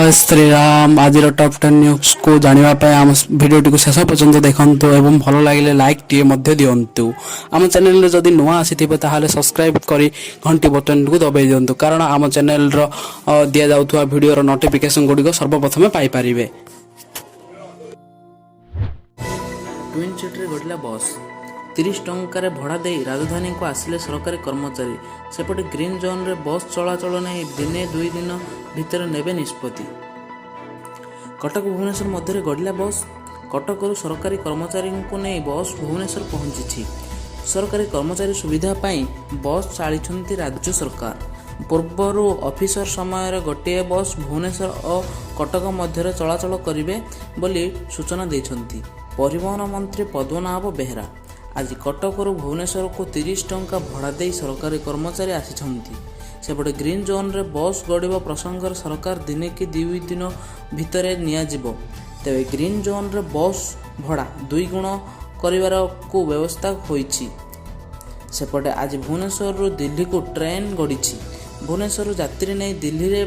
ଜୟ ଶ୍ରୀରାମ। ଆଜିର ଟପ୍ 10 ନ୍ୟୁଜ୍କୁ ଜାଣିବା ପାଇଁ ଆମ ଭିଡ଼ିଓଟିକୁ ଶେଷ ପର୍ଯ୍ୟନ୍ତ ଦେଖନ୍ତୁ ଏବଂ ଭଲ ଲାଗିଲେ ଲାଇକ୍ ଟିଏ ମଧ୍ୟ ଦିଅନ୍ତୁ। ଆମ ଚ୍ୟାନେଲରେ ଯଦି ନୂଆ ଆସିଥିବେ, ତାହେଲେ ସବସ୍କ୍ରାଇବ୍ କରି ଘଣ୍ଟି ବଟନଟିକୁ ଦବାଇ ଦିଅନ୍ତୁ, କାରଣ ଆମ ଚ୍ୟାନେଲର ଦିଆଯାଉଥିବା ଭିଡ଼ିଓର ନୋଟିଫିକେସନ୍ ଗୁଡ଼ିକ ସର୍ବପ୍ରଥମେ ପାଇପାରିବେ। ଟ୍ୱିନ୍ ସିଟିରେ ଗଡ଼ିଲା ବସ୍। 30 ଟଙ୍କାରେ ଭଡ଼ା ଦେଇ ରାଜଧାନୀକୁ ଆସିଲେ ସରକାରୀ କର୍ମଚାରୀ। ସେପଟେ ଗ୍ରୀନ୍ ଜୋନ୍ରେ ବସ୍ ଚଳାଚଳ ନେଇ ଦିନେ ଦୁଇ ଦିନ ଭିତରେ ନେବେ ନିଷ୍ପତ୍ତି। କଟକ ଭୁବନେଶ୍ୱର ମଧ୍ୟରେ ଗଡ଼ିଲା ବସ୍। କଟକରୁ ସରକାରୀ କର୍ମଚାରୀଙ୍କୁ ନେଇ ବସ୍ ଭୁବନେଶ୍ୱର ପହଞ୍ଚିଛି। ସରକାରୀ କର୍ମଚାରୀ ସୁବିଧା ପାଇଁ ବସ୍ ଚାଳିଛନ୍ତି ରାଜ୍ୟ ସରକାର। ପୂର୍ବରୁ ଅଫିସର ସମୟରେ ଗୋଟିଏ ବସ୍ ଭୁବନେଶ୍ୱର ଓ କଟକ ମଧ୍ୟରେ ଚଳାଚଳ କରିବେ ବୋଲି ସୂଚନା ଦେଇଛନ୍ତି ପରିବହନ ମନ୍ତ୍ରୀ ପଦ୍ମନାଭ ବେହେରା। ଆଜି କଟକରୁ ଭୁବନେଶ୍ୱରକୁ 30 ଟଙ୍କା ଭଡ଼ା ଦେଇ ସରକାରୀ କର୍ମଚାରୀ ଆସିଛନ୍ତି। ସେପଟେ ଗ୍ରୀନ୍ ଜୋନ୍ରେ ବସ୍ ଗଡ଼ିବ ପ୍ରସଙ୍ଗରେ ସରକାର ଦିନେ କି 2 ଦିନ ଭିତରେ ନିଆଯିବ। ତେବେ ଗ୍ରୀନ୍ ଜୋନ୍ରେ ବସ୍ ଭଡ଼ା ଦୁଇଗୁଣ କରିବାରକୁ ବ୍ୟବସ୍ଥା ହୋଇଛି। ସେପଟେ ଆଜି ଭୁବନେଶ୍ୱରରୁ ଦିଲ୍ଲୀକୁ ଟ୍ରେନ୍ ଗଡ଼ିଛି। ଭୁବନେଶ୍ୱରରୁ ଯାତ୍ରୀ ନେଇ ଦିଲ୍ଲୀରେ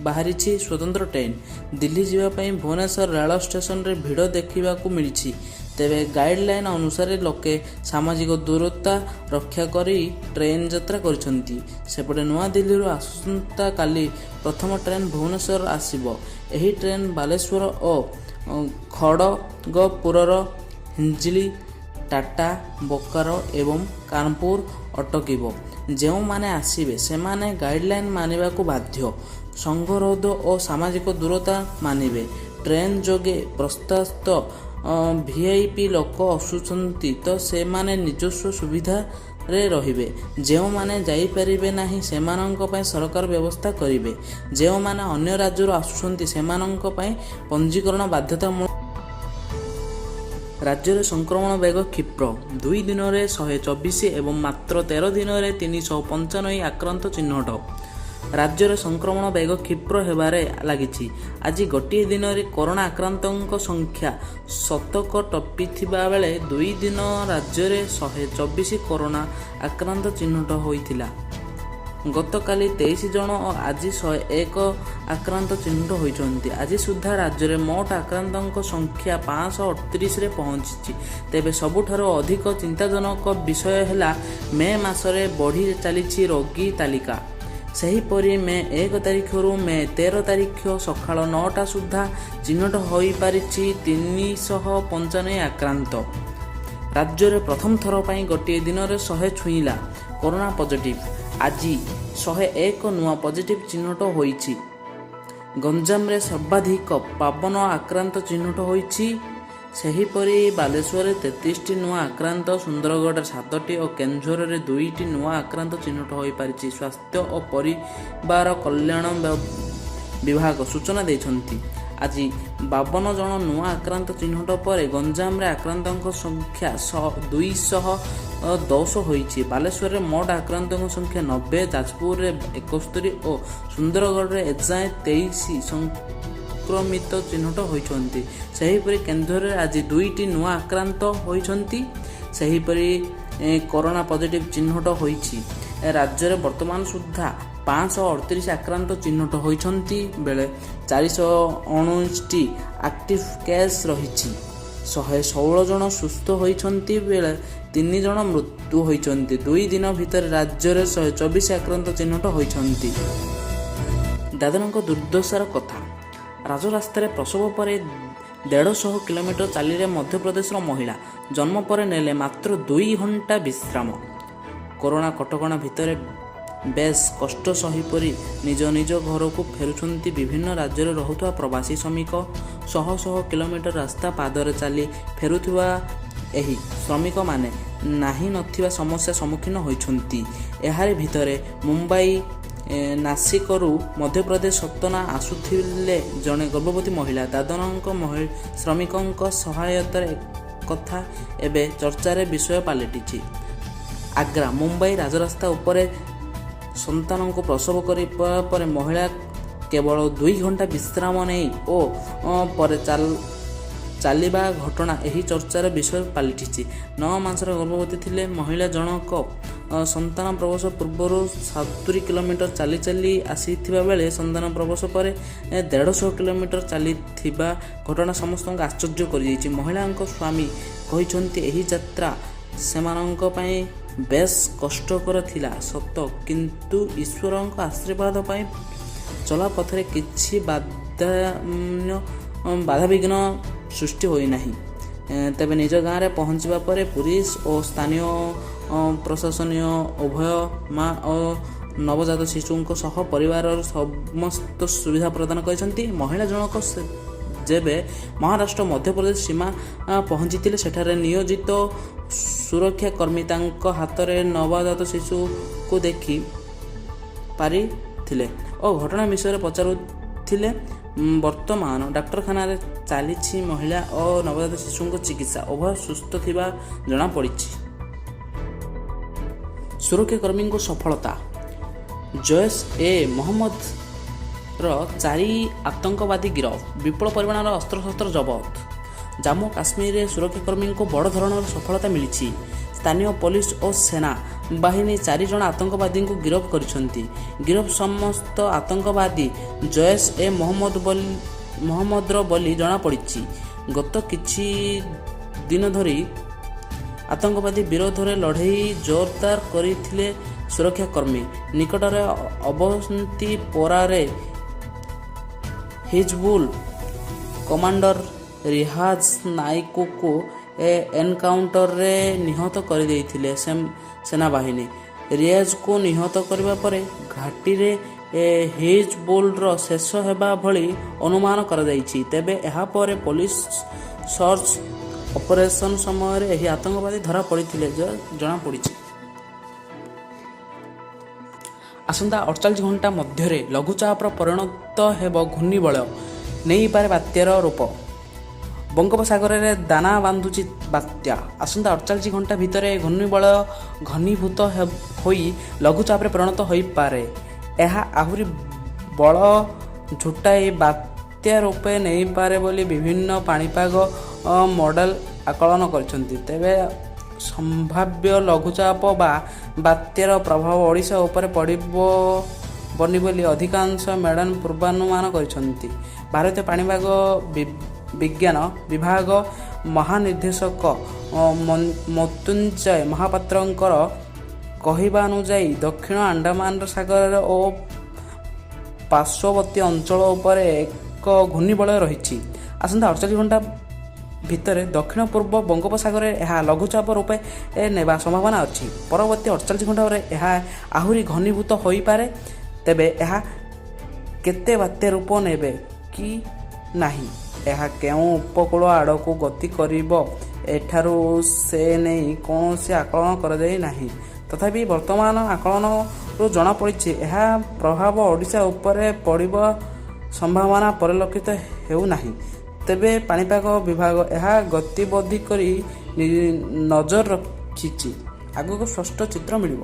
ବାହାରିଛି ସ୍ୱତନ୍ତ୍ର ଟ୍ରେନ୍। ଦିଲ୍ଲୀ ଯିବା ପାଇଁ ଭୁବନେଶ୍ୱର ରେଳ ଷ୍ଟେସନରେ ଭିଡ଼ ଦେଖିବାକୁ ମିଳିଛି। ତେବେ ଗାଇଡଲାଇନ୍ ଅନୁସାରେ ଲୋକେ ସାମାଜିକ ଦୂରତା ରକ୍ଷା କରି ଟ୍ରେନ୍ ଯାତ୍ରା କରିଛନ୍ତି। ସେପଟେ ନୂଆଦିଲ୍ଲୀରୁ ଆସନ୍ତାକାଲି ପ୍ରଥମ ଟ୍ରେନ୍ ଭୁବନେଶ୍ୱର ଆସିବ। ଏହି ଟ୍ରେନ୍ ବାଲେଶ୍ୱର ଓ ଖଡ଼ଗପୁରର ହିଞ୍ଜିଳି, ଟାଟା, ବୋକାରୋ ଏବଂ କାନପୁର ଅଟକିବ। ଯେଉଁମାନେ ଆସିବେ, ସେମାନେ ଗାଇଡଲାଇନ୍ ମାନିବାକୁ ବାଧ୍ୟ। ସଙ୍ଗରୋଧ ଓ ସାମାଜିକ ଦୂରତା ମାନିବେ। ଟ୍ରେନ୍ ଯୋଗେ ପ୍ରସ୍ତାବିତ ଭିଆଇପି ଲୋକ ଆସୁଛନ୍ତି ତ ସେମାନେ ନିଜସ୍ୱ ସୁବିଧାରେ ରହିବେ। ଯେଉଁମାନେ ଯାଇପାରିବେ ନାହିଁ, ସେମାନଙ୍କ ପାଇଁ ସରକାର ବ୍ୟବସ୍ଥା କରିବେ। ଯେଉଁମାନେ ଅନ୍ୟ ରାଜ୍ୟରୁ ଆସୁଛନ୍ତି, ସେମାନଙ୍କ ପାଇଁ ପଞ୍ଜୀକରଣ ବାଧ୍ୟତାମୂଳକ। ରାଜ୍ୟରେ ସଂକ୍ରମଣ ବେଗ କ୍ଷିପ୍ର। 2 ଦିନରେ 124 ଏବଂ ମାତ୍ର 13 ଦିନରେ 395 ଆକ୍ରାନ୍ତ ଚିହ୍ନଟ। ରାଜ୍ୟରେ ସଂକ୍ରମଣ ବେଗ କ୍ଷିପ୍ର ହେବାରେ ଲାଗିଛି। ଆଜି ଗୋଟିଏ ଦିନରେ କରୋନା ଆକ୍ରାନ୍ତଙ୍କ ସଂଖ୍ୟା ଶତକ ଟପିଥିବା ବେଳେ 2 ଦିନ ରାଜ୍ୟରେ 124 କରୋନା ଆକ୍ରାନ୍ତ ଚିହ୍ନଟ ହୋଇଥିଲା। ଗତକାଲି 23 ଜଣ ଓ ଆଜି 101 ଆକ୍ରାନ୍ତ ଚିହ୍ନଟ ହୋଇଛନ୍ତି। ଆଜି ସୁଦ୍ଧା ରାଜ୍ୟରେ ମୋଟ ଆକ୍ରାନ୍ତଙ୍କ ସଂଖ୍ୟା 538ରେ ପହଞ୍ଚିଛି। ତେବେ ସବୁଠାରୁ ଅଧିକ ଚିନ୍ତାଜନକ ବିଷୟ ହେଲା, ମେ ମାସରେ ବଢ଼ି ଚାଲିଛି ରୋଗୀ ତାଲିକା। ସେହିପରି ମେ 1 ତାରିଖରୁ ମେ 13 ତାରିଖ ସକାଳ 9ଟା ସୁଦ୍ଧା ଚିହ୍ନଟ ହୋଇପାରିଛି 395 ଆକ୍ରାନ୍ତ। ରାଜ୍ୟରେ ପ୍ରଥମ ଥର ପାଇଁ ଗୋଟିଏ ଦିନରେ 100 ଛୁଇଁଲା କରୋନା ପଜିଟିଭ୍। ଆଜି 101 ନୂଆ ପଜିଟିଭ୍ ଚିହ୍ନଟ ହୋଇଛି। ଗଞ୍ଜାମରେ ସର୍ବାଧିକ 52 ଆକ୍ରାନ୍ତ ଚିହ୍ନଟ ହୋଇଛି। ସେହିପରି ବାଲେଶ୍ୱରରେ 33ଟି ନୂଆ ଆକ୍ରାନ୍ତ, ସୁନ୍ଦରଗଡ଼ରେ ସାତଟି ଓ କେନ୍ଦୁଝରରେ ଦୁଇଟି ନୂଆ ଆକ୍ରାନ୍ତ ଚିହ୍ନଟ ହୋଇପାରିଛି। ସ୍ୱାସ୍ଥ୍ୟ ଓ ପରିବାର କଲ୍ୟାଣ ବିଭାଗ ସୂଚନା ଦେଇଛନ୍ତି। ଆଜି 52 ଜଣ ନୂଆ ଆକ୍ରାନ୍ତ ଚିହ୍ନଟ ପରେ ଗଞ୍ଜାମରେ ଆକ୍ରାନ୍ତଙ୍କ ସଂଖ୍ୟା 210 ହୋଇଛି। ବାଲେଶ୍ୱରରେ ମୋଟ ଆକ୍ରାନ୍ତଙ୍କ ସଂଖ୍ୟା 90, ଯାଜପୁରରେ 71 ଓ ସୁନ୍ଦରଗଡ଼ରେ ଏଯାଏଁ 23 ସଂକ୍ରମିତ ଚିହ୍ନଟ ହୋଇଛନ୍ତି। ସେହିପରି କେନ୍ଦୁଝରରେ ଆଜି ଦୁଇଟି ନୂଆ ଆକ୍ରାନ୍ତ ହୋଇଛନ୍ତି। ସେହିପରି କରୋନା ପଜିଟିଭ୍ ଚିହ୍ନଟ ହୋଇଛି। ରାଜ୍ୟରେ ବର୍ତ୍ତମାନ ସୁଦ୍ଧା 538 ଆକ୍ରାନ୍ତ ଚିହ୍ନଟ ହୋଇଛନ୍ତି ବେଳେ 419ଟି ଆକ୍ଟିଭ୍ କେସ୍ ରହିଛି। 116 ଜଣ ସୁସ୍ଥ ହୋଇଛନ୍ତି ବେଳେ ତିନି ଜଣ ମୃତ୍ୟୁ ହୋଇଛନ୍ତି। 2 ଦିନ ଭିତରେ ରାଜ୍ୟରେ 124 ଆକ୍ରାନ୍ତ ଚିହ୍ନଟ ହୋଇଛନ୍ତି। ଦାଦନଙ୍କ ଦୁର୍ଦ୍ଦଶାର କଥା। ରାଜରାସ୍ତାରେ ପ୍ରସବ ପରେ 150 କିଲୋମିଟର ଚାଲିଲେ ମଧ୍ୟପ୍ରଦେଶର ମହିଳା। ଜନ୍ମ ପରେ ନେଲେ ମାତ୍ର 2 ଘଣ୍ଟା ବିଶ୍ରାମ। କରୋନା କଟକଣା ଭିତରେ ବେଶ୍ କଷ୍ଟ ସହିପରି ନିଜ ନିଜ ଘରକୁ ଫେରୁଛନ୍ତି ବିଭିନ୍ନ ରାଜ୍ୟରେ ରହୁଥିବା ପ୍ରବାସୀ ଶ୍ରମିକ। ଶହ ଶହ କିଲୋମିଟର ରାସ୍ତା ପାଦରେ ଚାଲି ଫେରୁଥିବା ଏହି ଶ୍ରମିକମାନେ ନାହିଁ ନଥିବା ସମସ୍ୟା ସମ୍ମୁଖୀନ ହୋଇଛନ୍ତି। ଏହାରି ଭିତରେ ମୁମ୍ବାଇ ନାସିକରୁ ମଧ୍ୟପ୍ରଦେଶ ସତନା ଆସୁଥିଲେ ଜଣେ ଗର୍ଭବତୀ ମହିଳା। ଦାଦନଙ୍କ ଶ୍ରମିକଙ୍କ ସହାୟତାରେ କଥା ଏବେ ଚର୍ଚ୍ଚାର ବିଷୟ ପାଲଟିଛି। ଆଗ୍ରା ମୁମ୍ବାଇ ରାଜରାସ୍ତା ଉପରେ ସନ୍ତାନଙ୍କୁ ପ୍ରସବ କରିବା ପରେ ମହିଳା କେବଳ 2 ଘଣ୍ଟା ବିଶ୍ରାମ ନେଇ ଓ ପରେ ଚାଲିବା ଘଟଣା ଏହି ଚର୍ଚ୍ଚାର ବିଷୟ ପାଲଟିଛି। 9 ମାସର ଗର୍ଭବତୀ ଥିଲେ ମହିଳା ଜଣକ ସନ୍ତାନ ପ୍ରସବ ପୂର୍ବରୁ 70 କିଲୋମିଟର ଚାଲି ଚାଲି ଆସିଥିବା ବେଳେ ସନ୍ତାନ ପ୍ରସବ ପରେ 150 କିଲୋମିଟର ଚାଲିଥିବା ଘଟଣା ସମସ୍ତଙ୍କୁ ଆଶ୍ଚର୍ଯ୍ୟ କରିଯାଇଛି। ମହିଳାଙ୍କ ସ୍ୱାମୀ କହିଛନ୍ତି, ଏହି ଯାତ୍ରା ସେମାନଙ୍କ ପାଇଁ ବେଶ୍ କଷ୍ଟକର ଥିଲା ସତ, କିନ୍ତୁ ଈଶ୍ୱରଙ୍କ ଆଶୀର୍ବାଦ ପାଇଁ ଚଲାପଥରେ କିଛି ବାଧାବିଘ୍ନ ସୃଷ୍ଟି ହୋଇନାହିଁ। ତେବେ ନିଜ ଗାଁରେ ପହଞ୍ଚିବା ପରେ ପୁଲିସ ଓ ସ୍ଥାନୀୟ ପ୍ରଶାସନୀୟ ଉଭୟ ମା ଓ ନବଜାତ ଶିଶୁଙ୍କ ସହ ପରିବାରର ସମସ୍ତ ସୁବିଧା ପ୍ରଦାନ କରିଛନ୍ତି। ମହିଳା ଜଣକ ଯେବେ ମହାରାଷ୍ଟ୍ର ମଧ୍ୟପ୍ରଦେଶ ସୀମା ପହଞ୍ଚିଥିଲେ, ସେଠାରେ ନିୟୋଜିତ ସୁରକ୍ଷା କର୍ମୀ ତାଙ୍କ ହାତରେ ନବଜାତ ଶିଶୁକୁ ଦେଖି ପାରିଥିଲେ ଓ ଘଟଣା ବିଷୟରେ ପଚାରୁଥିଲେ। ବର୍ତ୍ତମାନ ଡାକ୍ତରଖାନାରେ ଚାଲିଛି ମହିଳା ଓ ନବଜାତ ଶିଶୁଙ୍କ ଚିକିତ୍ସା। ଉଭୟ ସୁସ୍ଥ ଥିବା ଜଣାପଡ଼ିଛି। ସୁରକ୍ଷାକର୍ମୀଙ୍କ ସଫଳତା। ଜୈଶ ଏ ମହମ୍ମଦର ଚାରି ଆତଙ୍କବାଦୀ ଗିରଫ, ବିପୁଳ ପରିମାଣର ଅସ୍ତ୍ରଶସ୍ତ୍ର ଜବତ। ଜାମ୍ମୁ କାଶ୍ମୀରରେ ସୁରକ୍ଷାକର୍ମୀଙ୍କୁ ବଡ଼ ଧରଣର ସଫଳତା ମିଳିଛି। ସ୍ଥାନୀୟ ପୋଲିସ ଓ ସେନା ବାହିନୀ ଚାରି ଜଣ ଆତଙ୍କବାଦୀଙ୍କୁ ଗିରଫ କରିଛନ୍ତି। ଗିରଫ ସମସ୍ତ ଆତଙ୍କବାଦୀ ଜୈଶ ଏ ମହମ୍ମଦ ବୋଲି ମହମ୍ମଦର ବୋଲି ଜଣାପଡ଼ିଛି। ଗତ କିଛି ଦିନ ଧରି ଆତଙ୍କବାଦୀ ବିରୋଧରେ ଲଢ଼େଇ ଜୋରଦାର କରିଥିଲେ ସୁରକ୍ଷାକର୍ମୀ। ନିକଟରେ ଅବନ୍ତିପୋରାରେ ହିଜବୁଲ କମାଣ୍ଡର ରିହାଜ ନାଇକୁକୁ ଏନକାଉଣ୍ଟରରେ ନିହତ କରିଦେଇଥିଲେ ସେନାବାହିନୀ। ରିୟାଜକୁ ନିହତ କରିବା ପରେ ଘାଟିରେ ହିଜବୁଲର ଶେଷ ହେବା ଭଳି ଅନୁମାନ କରାଯାଇଛି। ତେବେ ଏହାପରେ ପୋଲିସ ସର୍ଚ୍ଚ ଅପରେସନ ସମୟରେ ଏହି ଆତଙ୍କବାଦୀ ଧରା ପଡ଼ିଥିଲେ ଜଣାପଡ଼ିଛି। ଆସନ୍ତା 48 ଘଣ୍ଟା ମଧ୍ୟରେ ଲଘୁଚାପରେ ପରିଣତ ହେବ ଘୂର୍ଣ୍ଣିବଳୟ, ନେଇପାରେ ବାତ୍ୟାର ରୂପ। ବଙ୍ଗୋପସାଗରରେ ଦାନା ବାନ୍ଧୁଛି ବାତ୍ୟା। ଆସନ୍ତା 48 ଘଣ୍ଟା ଭିତରେ ଘୂର୍ଣ୍ଣିବଳୟ ଘନୀଭୂତ ହୋଇ ଲଘୁଚାପରେ ପରିଣତ ହୋଇପାରେ। ଏହା ଆହୁରି ବଳ ଜୁଟାଇ ବାତ୍ୟା ରୂପ ନେଇପାରେ ବୋଲି ବିଭିନ୍ନ ପାଣିପାଗ ମଡେଲ ଆକଳନ କରିଛନ୍ତି। ତେବେ ସମ୍ଭାବ୍ୟ ଲଘୁଚାପ ବା ବାତ୍ୟାର ପ୍ରଭାବ ଓଡ଼ିଶା ଉପରେ ପଡ଼ିବନି ବୋଲି ଅଧିକାଂଶ ମଡେଲ ପୂର୍ବାନୁମାନ କରିଛନ୍ତି। ଭାରତୀୟ ପାଣିପାଗ ବିଜ୍ଞାନ ବିଭାଗ ମହାନିର୍ଦ୍ଦେଶକ ମୃତ୍ୟୁଞ୍ଜୟ ମହାପାତ୍ରଙ୍କର କହିବାନୁଯାୟୀ, ଦକ୍ଷିଣ ଆଣ୍ଡାମାନ ସାଗର ଓ ପାର୍ଶ୍ୱବର୍ତ୍ତୀ ଅଞ୍ଚଳ ଉପରେ ଏକ ଘୂର୍ଣ୍ଣିବଳୟ ରହିଛି। ଆସନ୍ତା 48 ଘଣ୍ଟା ଭିତରେ ଦକ୍ଷିଣ ପୂର୍ବ ବଙ୍ଗୋପସାଗରରେ ଏହା ଲଘୁଚାପ ରୂପେ ନେବା ସମ୍ଭାବନା ଅଛି। ପରବର୍ତ୍ତୀ 48 ଘଣ୍ଟାରେ ଏହା ଆହୁରି ଘନୀଭୂତ ହୋଇପାରେ। ତେବେ ଏହା କେତେ ବାତ୍ୟା ରୂପ ନେବେ କି ନାହିଁ, ଏହା କେଉଁ ଉପକୂଳ ଆଡ଼କୁ ଗତି କରିବ ଏଠାରୁ, ସେ ନେଇ କୌଣସି ଆକଳନ କରାଯାଇ ନାହିଁ। ତଥାପି ବର୍ତ୍ତମାନ ଆକଳନରୁ ଜଣାପଡ଼ିଛି, ଏହା ପ୍ରଭାବ ଓଡ଼ିଶା ଉପରେ ପଡ଼ିବ ସମ୍ଭାବନା ପରିଲକ୍ଷିତ ହେଉନାହିଁ। ତେବେ ପାଣିପାଗ ବିଭାଗ ଏହା ଗତିବିଧି କରି ନଜର ରଖିଛି। ଆଗକୁ ସ୍ପଷ୍ଟ ଚିତ୍ର ମିଳିବ।